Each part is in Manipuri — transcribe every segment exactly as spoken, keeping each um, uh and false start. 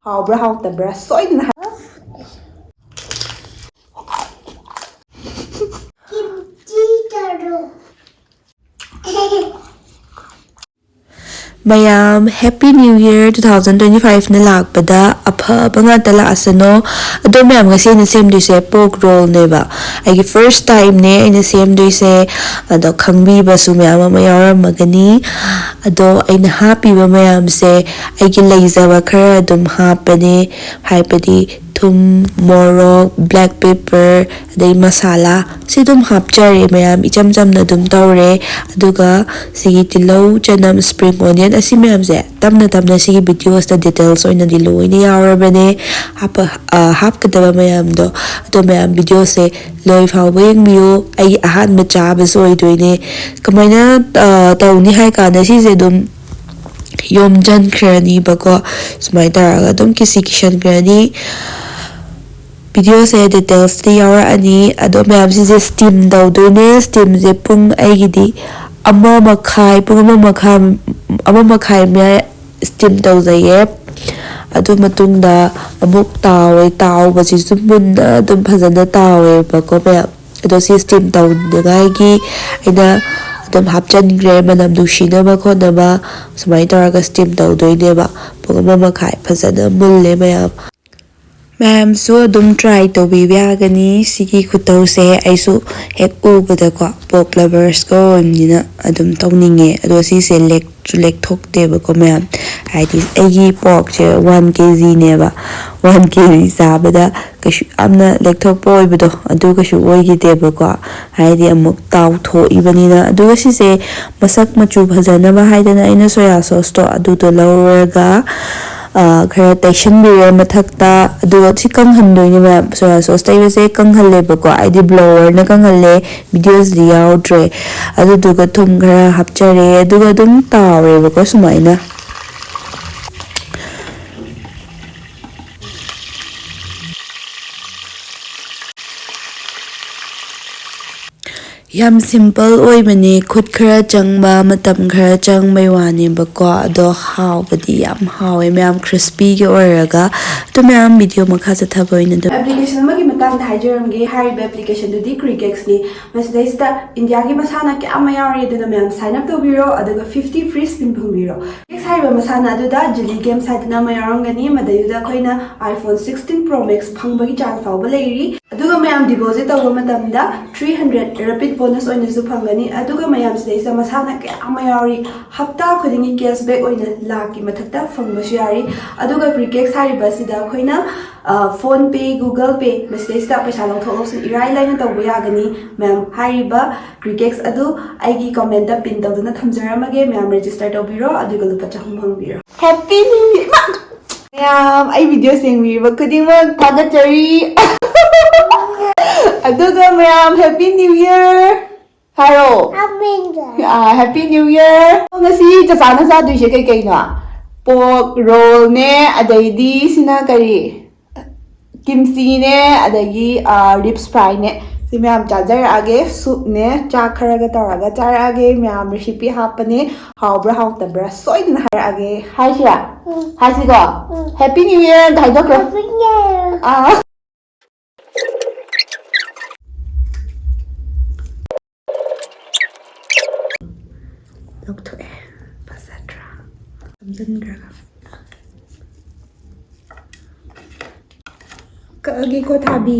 ꯍꯥꯎꯕ꯭ꯔꯥ ꯍꯥꯎꯇꯕ꯭ꯔꯥ ꯁꯣꯏꯗꯅ ꯍꯥꯏ- ꯃꯌꯥꯝ, Happy New Year two thousand twenty five ꯅ ꯂꯥꯛꯄꯗ ꯑꯐꯕ ꯉꯥꯛꯇ ꯂꯥꯛꯑꯁꯅꯣ꯫ ꯑꯗꯣ ꯃꯌꯥꯝ, ꯉꯁꯤ ꯑꯩꯅ ꯁꯦꯝꯗꯣꯏꯁꯦ pork roll ꯅꯦꯕ꯫ ꯑꯩꯒꯤ first time ꯅꯦ ꯑꯩꯅ ꯁꯦꯝꯗꯣꯏꯁꯦ꯫ ꯑꯗꯣ ꯈꯪꯕꯤꯕꯁꯨ ꯃꯌꯥꯝ ꯑꯃ ꯌꯥꯎꯔꯝꯃꯒꯅꯤ꯫ ꯑꯗꯣ ꯑꯩꯅ ꯍꯥꯞꯄꯤꯕ ꯃꯌꯥꯝꯁꯦ ꯑꯩꯒꯤ ꯂꯩꯖꯕ ꯈꯔ ꯑꯗꯨꯝ ꯍꯥꯞꯄꯅꯦ꯫ ꯍꯥꯏꯕꯗꯤ ꯊꯨꯝ, ꯃꯣꯔꯣꯛ, black pepper, ꯑꯗꯩ ꯃꯁꯥꯂꯥ ꯁꯤ ꯑꯗꯨꯝ ꯍꯥꯞꯆꯔꯦ ꯃꯌꯥꯝ, ꯏꯆꯝ ꯆꯝꯅ ꯑꯗꯨꯝ ꯇꯧꯔꯦ꯫ ꯑꯗꯨꯒ ꯁꯤꯒꯤ ꯇꯤꯜꯍꯧ, ꯆꯅꯝ, spring onion ꯑꯁꯤ ꯃꯌꯥꯝꯁꯦ ꯇꯞꯅ ꯇꯞꯅ ꯁꯤꯒꯤ videos ꯇ details ꯑꯣꯏꯅꯗꯤ ꯂꯣꯏꯅ ꯌꯥꯎꯔꯕꯅꯦ꯫ ꯍꯥꯞꯄ-, ꯑ, ꯍꯥꯞꯀꯗꯕ ꯃꯌꯥꯝꯗꯣ꯫ ꯑꯗꯣ ꯃꯌꯥꯝ, videos ꯁꯦ ꯂꯣꯏ ꯐꯥꯎꯕ ꯌꯦꯡꯕꯤꯌꯨ꯫ ꯑꯩꯒꯤ ꯑꯍꯥꯟꯕ ꯆꯥꯕꯁꯨ ꯑꯣꯏꯗꯣꯏꯅꯦ꯫ ꯀꯃꯥꯏꯅ, ꯑ, ꯇꯧꯅꯤ ꯍꯥꯏ ꯀꯥꯟꯗ ꯁꯤꯁꯦ ꯑꯗꯨꯝ ꯌꯣꯝꯁꯤꯟꯈ꯭ꯔꯅꯤꯕꯀꯣ꯫ ꯁꯨꯃꯥꯏꯅ ꯇꯧꯔꯒ ꯑꯗꯨꯝ ꯀꯤꯁꯤ ꯀꯤꯁꯟꯈ꯭ꯔꯅꯤ꯫ Video ꯁꯦ details ꯇ ꯌꯥꯎꯔꯛꯑꯅꯤ꯫ ꯑꯗꯣ ꯃꯌꯥꯝ, ꯁꯤꯁꯦ steam ꯇꯧꯗꯣꯏꯅꯦ꯫ Steam ꯁꯦ ꯄꯨꯡ ꯑꯩꯒꯤꯗꯤ ꯑꯃ ꯃꯈꯥꯏ, ꯄꯨꯡ ꯑꯃ ꯃꯈꯥꯏ, ꯑꯃ ꯃꯈꯥꯏ ꯃꯌꯥ steam ꯇꯧꯖꯩꯌꯦ꯫ ꯑꯗꯨ ꯃꯇꯨꯡꯗ ꯑꯃꯨꯛ ꯇꯥꯎꯋꯦ꯫ ꯇꯥꯎꯕꯁꯤꯁꯨ ꯃꯨꯟꯅ ꯑꯗꯨꯝ ꯐꯖꯅ ꯇꯥꯎꯋꯦꯕꯀꯣ ꯃꯌꯥꯝ꯫ ꯑꯗꯣ ꯁꯤ steam ꯇꯧꯅꯉꯥꯏꯒꯤ ꯑꯩꯅ ꯑꯗꯨꯝ ꯍꯥꯞꯆꯤꯟꯈ꯭ꯔꯦ, ꯃꯅꯝ ꯅꯨꯡꯁꯤꯅꯕ ꯈꯣꯠꯅꯕ꯫ ꯁꯨꯃꯥꯏꯅ ꯇꯧꯔꯒ steam ꯇꯧꯗꯣꯏꯅꯦꯕ꯫ ꯄꯨꯡ ꯑꯃ ꯃꯈꯥꯏ ꯐꯖꯅ ꯃꯨꯜꯂꯦ ꯃꯌꯥꯝ꯫ ꯃꯌꯥꯝꯁꯨ ꯑꯗꯨꯝ try ꯇꯧꯕꯤꯕ ꯌꯥꯒꯅꯤ꯫ ꯁꯤꯒꯤ ꯈꯨꯇꯧꯁꯦ ꯑꯩꯁꯨ ꯍꯦꯛ ꯎꯕꯗꯀꯣ, pork lovers ꯀ ꯑꯣꯏꯕꯅꯤꯅ ꯑꯗꯨꯝ ꯇꯧꯅꯤꯡꯉꯦ꯫ ꯑꯗꯣ ꯁꯤꯁꯦ ꯂꯦꯛꯁꯨ ꯂꯦꯛꯊꯣꯛꯇꯦꯕꯀꯣ ꯃꯌꯥꯝ꯫ ꯍꯥꯏꯗꯤ ꯑꯩꯒꯤ pork ꯁꯦ one K G ꯅꯦꯕ꯫ One K G ꯆꯥꯕꯗ ꯀꯩꯁꯨ ꯌꯥꯝꯅ ꯂꯦꯛꯊꯣꯛꯄ ꯑꯣꯏꯕꯗꯣ ꯑꯗꯨ ꯀꯩꯁꯨ ꯑꯣꯏꯈꯤꯗꯦꯕꯀꯣ꯫ ꯍꯥꯏꯗꯤ ꯑꯃꯨꯛ ꯇꯥꯎꯊꯣꯛꯏꯕꯅꯤꯅ꯫ ꯑꯗꯨꯒ ꯁꯤꯁꯦ ꯃꯁꯛ ꯃꯆꯨ ꯐꯖꯅꯕ ꯍꯥꯏꯗꯅ ꯑꯩꯅ soya sauce ꯇꯣ ꯑꯗꯨꯗꯣ ꯂꯧꯔꯒ, ꯑ, ꯈꯔ ꯇꯩꯁꯟꯕꯤꯔꯦ ꯃꯊꯛꯇ꯫ ꯑꯗꯨꯒ ꯁꯤ ꯀꯪꯍꯟꯗꯣꯏꯅꯦꯕ꯫ Soya sauce ꯇꯩꯕꯁꯦ ꯀꯪꯍꯜꯂꯦꯕꯀꯣ꯫ ꯑꯩꯗꯤ blower ꯅ ꯀꯪꯍꯜꯂꯦ꯫ Video ꯁꯤꯗꯤ ꯌꯥꯎꯗ꯭ꯔꯦ꯫ ꯑꯗꯨꯗꯨꯒ ꯊꯨꯝ ꯈꯔ ꯍꯥꯞꯆꯔꯦ꯫ ꯑꯗꯨꯒ ꯑꯗꯨꯝ ꯇꯥꯎꯔꯦꯕꯀꯣ ꯁꯨꯃꯥꯏꯅ꯫ ꯌꯥꯝ simple ꯑꯣꯏꯕꯅꯦ, ꯈꯨꯠ ꯈꯔ ꯆꯪꯕ, ꯃꯇꯝ ꯈꯔ ꯆꯪꯕꯩ ꯋꯥꯅꯦꯕꯀꯣ, ꯑꯗꯣ ꯍꯥꯎꯕꯗꯤ ꯌꯥꯝ ꯍꯥꯎꯋꯦ ꯃꯌꯥꯝ, crispyꯒꯤ ꯑꯣꯏꯔꯒ꯫ ꯑꯗꯣ ꯃꯌꯥꯝ, video ꯃꯈꯥ ꯆꯠꯊꯕ ꯑꯣꯏꯅ ꯑꯗꯨꯝ꯫ Application ꯑꯃꯒꯤ ꯃꯇꯥꯡꯗ ꯍꯥꯏꯖꯔꯝꯒꯦ꯫ ꯍꯥꯏꯔꯤꯕ applicationꯗꯨꯗꯤ Cricketsꯅꯤ꯫ ꯃꯁꯤꯗꯩꯁꯤꯗ Indiaꯒꯤ ꯃꯁꯥꯟꯅ ꯀꯌꯥ ꯑꯃ ꯌꯥꯎꯔꯤ, ꯑꯗꯨꯅ ꯃꯌꯥꯝ sign up ꯇꯧꯕꯤꯔꯣ, ꯑꯗꯨꯒ fifty free spin ꯐꯪꯕꯤꯔꯣ꯫ Crickets ꯍꯥꯏꯔꯤꯕ ꯃꯁꯥꯟꯅ ꯑꯗꯨꯗ Jilly Games ꯍꯥꯏꯗꯅ ꯑꯃ ꯌꯥꯎꯔꯝꯒꯅꯤ, ꯃꯗꯩꯗꯨꯗ ꯑꯩꯈꯣꯏꯅ iPhone sixteen Pro Max ꯐꯪꯕꯒꯤ chance ꯐꯥꯎꯕ ꯂꯩꯔꯤ꯫ ꯑꯗꯨꯒ ꯃꯌꯥꯝ deposit ꯇꯧꯕ ꯃꯇꯝꯗ three hundred rapid bonus ꯑꯣꯏꯅꯁꯨ ꯐꯪꯒꯅꯤ꯫ ꯑꯗꯨꯒ ꯃꯌꯥꯝ ꯁꯤꯗꯩꯁꯤꯗ ꯃꯁꯥꯟꯅ ꯀꯌꯥ ꯑꯃ ꯌꯥꯎꯔꯤ, ꯍꯞꯇꯥ ꯈꯨꯗꯤꯡꯒꯤ cashback ꯑꯣꯏꯅ ꯂꯥꯛꯀꯤ ꯃꯊꯛꯇ ꯐꯪꯕꯁꯨ ꯌꯥꯎꯔꯤ꯫ ꯑꯗꯨꯒ Crickets ꯍꯥꯏꯔꯤꯕ ꯑꯁꯤꯗ ꯑꯩꯈꯣꯏꯅ, ꯑ, PhonePe, Google Pay, ꯃꯁꯤꯗꯩꯁꯤꯗ ꯄꯩꯁꯥ ꯂꯧꯊꯣꯛ ꯂꯧꯁꯤꯟ ꯏꯔꯥꯏ ꯂꯥꯏꯅ ꯇꯧꯕ ꯌꯥꯒꯅꯤ꯫ ꯃꯌꯥꯝ, ꯍꯥꯏꯔꯤꯕ Crickets ꯑꯗꯨ ꯑꯩꯒꯤ commentꯇ pin ꯇꯧꯗꯨꯅ ꯊꯝꯖꯔꯝꯃꯒꯦ, ꯃꯌꯥꯝ register ꯇꯧꯕꯤꯔꯣ, ꯑꯗꯨꯒ ꯂꯨꯄꯥ ꯆꯍꯨꯝ ꯐꯪꯕꯤꯔꯣ꯫ Happy New Year! ꯃꯌꯥꯝ, ꯑꯩ video ꯌꯦꯡꯕꯤꯔꯤꯕ ꯈꯨꯗꯤꯡꯃꯛ ꯊꯥꯒꯠꯆꯔꯤ꯫ ꯑꯗꯨꯒ ꯃꯌꯥꯝ, Happy New Year! ꯍꯥꯏꯔꯣ꯫ ꯑꯥ, Happy New Year! ꯉꯁꯤ ꯆꯆꯥꯅ ꯆꯥꯗꯣꯏꯁꯦ ꯀꯩ ꯀꯩꯅꯣ? Pork rollꯅꯦ, ꯑꯗꯩꯗꯤ ꯁꯤꯅ ꯀꯔꯤ? Kimchiꯅꯦ, ꯑꯗꯒꯤ, ꯑꯥ, ribs fryꯅꯦ꯫ ꯁꯤ ꯃꯌꯥꯝ ꯆꯥꯖꯔꯛꯑꯒꯦ꯫ Soupꯅꯦ, ꯆꯥꯛ ꯈꯔꯒ ꯇꯧꯔꯒ ꯆꯥꯔꯛꯑꯒꯦ꯫ ꯃꯌꯥꯝ recipe ꯍꯥꯞꯄꯅꯦ꯫ ꯍꯥꯎꯕ꯭ꯔꯥ ꯍꯥꯎꯇꯕ꯭ꯔꯥ ꯁꯣꯏꯗꯅ ꯍꯥꯏꯔꯛꯑꯒꯦ꯫ ꯍꯥꯏꯁꯤꯔꯥ? ꯎꯝ꯫ ꯍꯥꯏꯁꯤꯀꯣ? ꯎꯝ꯫ Happy New Year ꯍꯥꯏꯗꯣꯛꯈ꯭ꯔꯣ꯫ Happy New Year꯫ ꯑꯥ꯫ ꯂꯧꯊꯣꯛꯑꯦ꯫ ꯐꯖꯗ꯭ꯔꯥ? ꯅꯝꯖꯟꯈ꯭ꯔꯒ꯫ ꯀꯛꯑꯒꯦꯀꯣ, ꯊꯥꯕꯤ꯫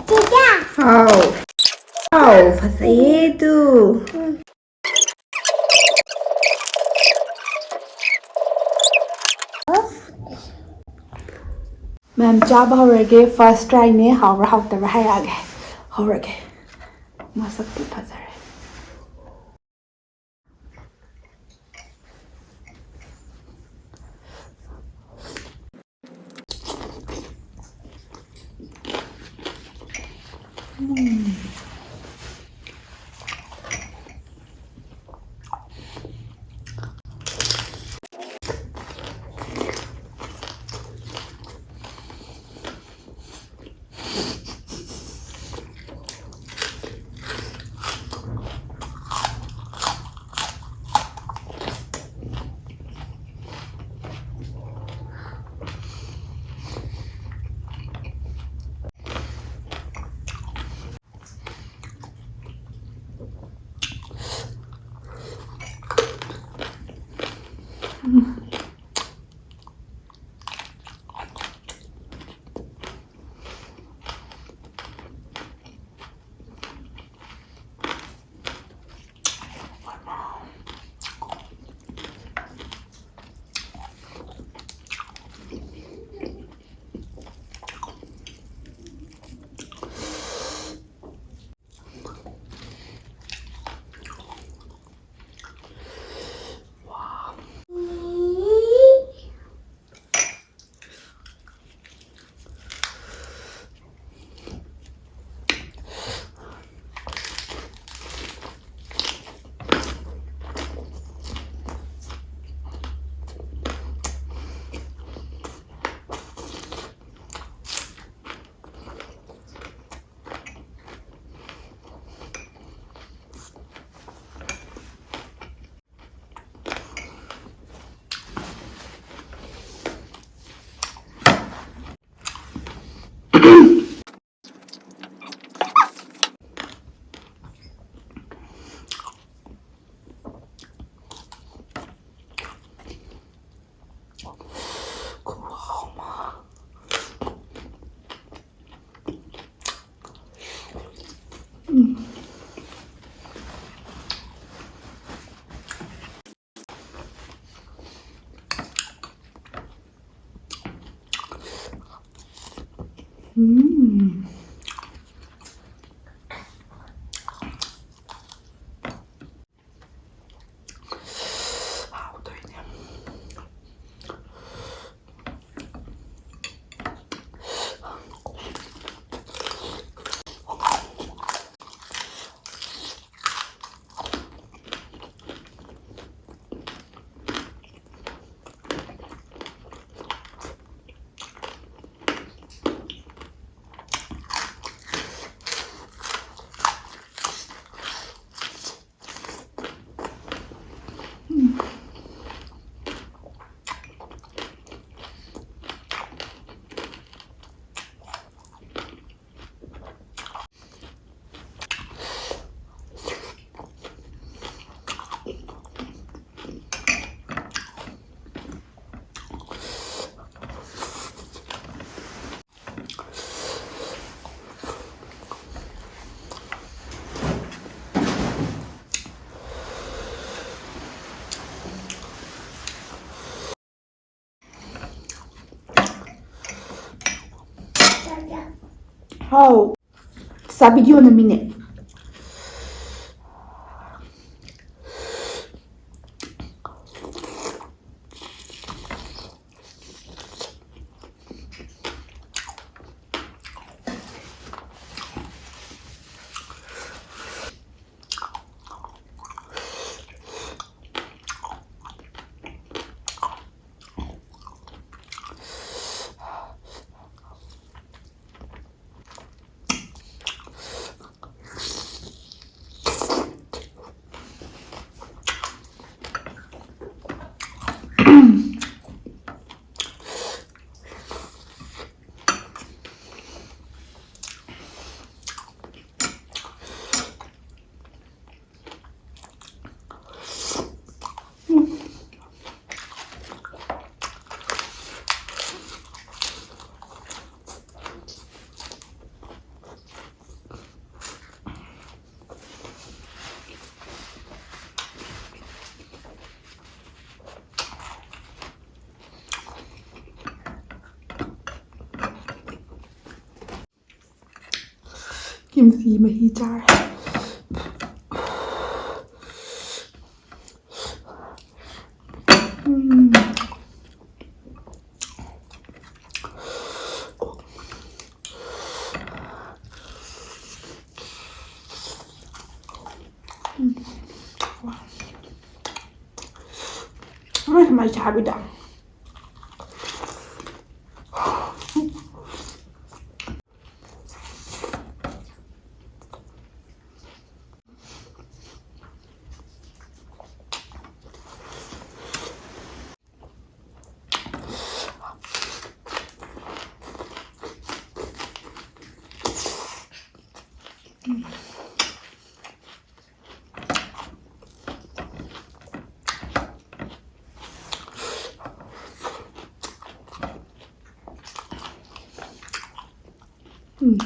ꯆꯤꯆꯦ꯫ ꯍꯥꯎ꯫ ꯍꯥꯎ, ꯐꯖꯩꯌꯦ ꯑꯗꯨ꯫ ꯃꯌꯥꯝ, ꯆꯥꯕ ꯍꯧꯔꯒꯦ꯫ First tryꯅꯦ꯫ ꯍꯥꯎꯕ꯭ꯔꯥ ꯍꯥꯎꯇꯕ꯭ꯔꯥ ꯍꯥꯏꯔꯛꯑꯒꯦ꯫ ꯍꯧꯔꯒꯦ꯫ ꯃꯁꯛꯇꯤ ꯐꯖꯔꯦ꯫ ꯎꯝ꯫ ꯍꯥꯎꯗꯣꯏꯅꯦ꯫ ꯍꯥꯎ, ꯏꯆꯥ ꯚꯤꯗꯤꯑꯣ ꯅꯝꯃꯤꯅꯦ꯫ ꯀꯤꯝꯆꯤ ꯃꯍꯤ ꯆꯥꯔꯦ꯫ ꯎꯝ꯫ ꯎꯝ꯫ ꯃꯥꯏ ꯁꯨꯃꯥꯏ ꯆꯥꯕꯤꯗ꯫ ꯎꯝ꯫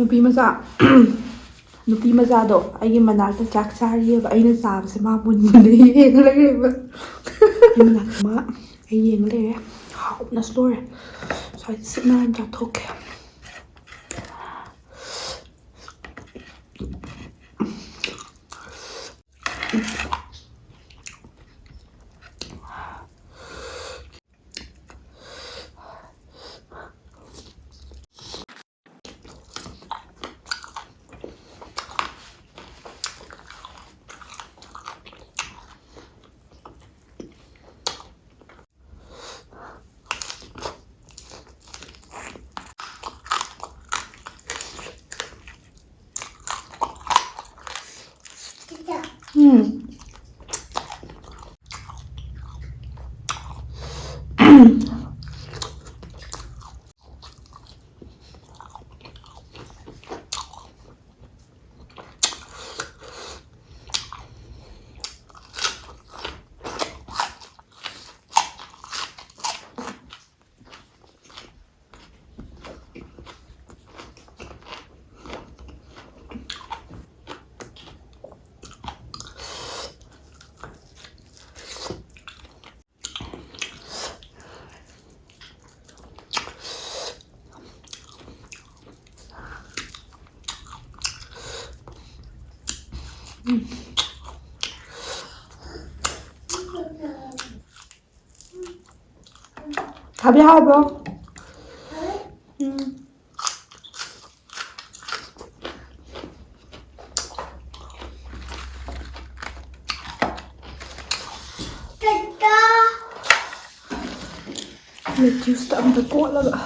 ꯅꯨꯄꯤ ꯃꯆꯥ, ꯅꯨꯄꯤ ꯃꯆꯥꯗꯣ ꯑꯩꯒꯤ ꯃꯅꯥꯛꯇ ꯆꯥꯛ ꯆꯥꯔꯤꯑꯕ꯫ ꯑꯩꯅ ꯆꯥꯕꯁꯦ ꯃꯥ ꯃꯨꯟ ꯃꯨꯟꯅ ꯌꯦꯡ ꯂꯩꯔꯦꯕ꯫ ꯑꯩ ꯃꯅꯥꯛꯇ ꯃꯥ ꯑꯩ ꯌꯦꯡ ꯂꯩꯔꯦ꯫ ꯍꯥꯎꯕꯅꯁꯨ ꯂꯣꯏꯔꯦ꯫ ꯁ꯭ꯋꯥꯏꯗ ꯁꯤꯠ ꯅꯥꯟꯅ ꯆꯥꯊꯣꯛꯀꯦ꯫ ꯎꯝ꯫ ꯊꯥꯕꯤ ꯍꯥꯎꯕ꯭ꯔꯣ? ꯎꯝ꯫ Lettuce ꯇ ꯑꯝꯇ ꯀꯣꯠꯂꯒ꯫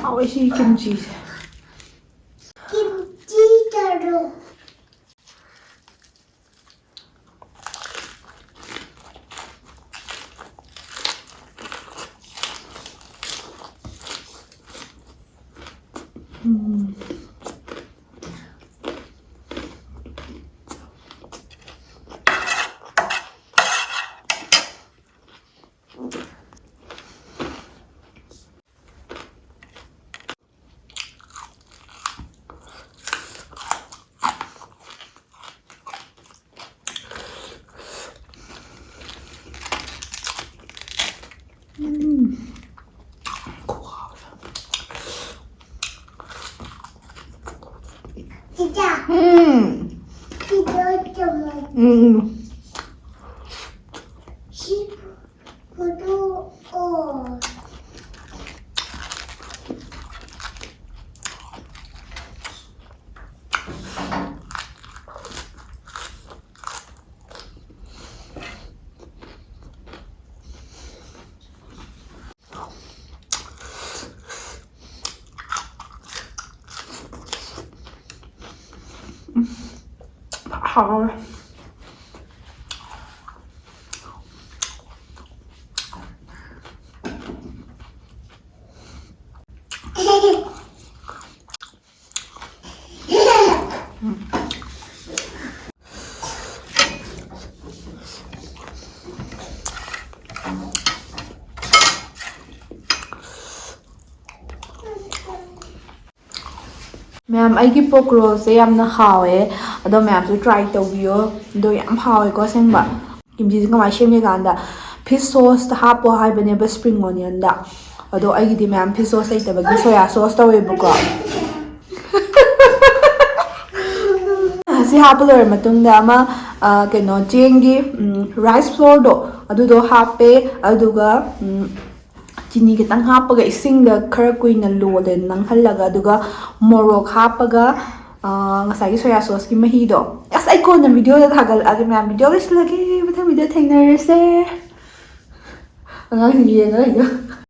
ꯍꯥꯎꯋꯦ ꯁꯤ ꯀꯤꯝꯆꯤꯁꯦ꯫ ꯀꯤꯝꯆꯤ ꯇꯔꯨꯛ꯫ ꯎꯝ꯫ ꯎꯝ꯫ ꯁꯤ ꯐꯣꯇꯣ ꯑꯣ꯫ ꯍꯥꯎꯔꯦ꯫ ꯃꯌꯥꯝ, ꯑꯩꯒꯤ pork rollꯁꯦ ꯌꯥꯝꯅ ꯍꯥꯎꯋꯦ꯫ ꯑꯗꯣ ꯃꯌꯥꯝꯁꯨ try ꯇꯧꯕꯤꯌꯣ꯫ ꯑꯗꯣ ꯌꯥꯝ ꯍꯥꯎꯋꯦꯀꯣ ꯑꯁꯦꯡꯕ꯫ ꯀꯤꯝꯆꯤꯁꯦ ꯀꯃꯥꯏꯅ ꯁꯦꯝꯒꯦ ꯀꯥꯟꯗ, fish sauceꯇ ꯍꯥꯞꯄꯣ ꯍꯥꯏꯕꯅꯦꯕ spring onionꯗ꯫ ꯑꯗꯣ ꯑꯩꯒꯤꯗꯤ ꯃꯌꯥꯝ fish sauce ꯂꯩꯇꯕꯒꯤ soya sauce ꯇꯧꯋꯦꯕꯀꯣ꯫ ꯁꯤ ꯍꯥꯞꯄ ꯂꯣꯏꯔ ꯃꯇꯨꯡꯗ ꯑꯃ, ꯑ, ꯀꯩꯅꯣ, ꯆꯦꯡꯒꯤ, ꯎꯝ, rice flourꯗꯣ, ꯑꯗꯨꯗꯣ ꯍꯥꯞꯄꯦ꯫ ꯑꯗꯨꯒ, ꯎꯝ, ꯆꯤꯅꯤ ꯈꯤꯇꯪ ꯍꯥꯞꯄꯒ ꯏꯁꯤꯡꯗ ꯈꯔ ꯀꯨꯏꯅ ꯂꯣꯜꯂꯦ ꯅꯪꯍꯜꯂꯒ, ꯑꯗꯨꯒ ꯃꯣꯔꯣꯛ ꯍꯥꯞꯄꯒ, ꯑ, ꯉꯁꯥꯏꯒꯤ soya sauceꯀꯤ ꯃꯍꯤꯗꯣ, ꯑꯁ, ꯑꯩ ꯀꯣꯟꯅ videoꯗ ꯊꯥꯒꯠꯂꯛꯑꯒꯦ ꯃꯌꯥꯝ꯫ Video ꯂꯣꯏꯁꯤꯜꯂꯒꯦ, ꯃꯊꯪ video ꯊꯦꯡꯅꯔꯁꯦ꯫ ꯑꯉꯥꯡꯁꯤꯡ ꯌꯦꯡꯉ ꯂꯩꯗꯣ꯫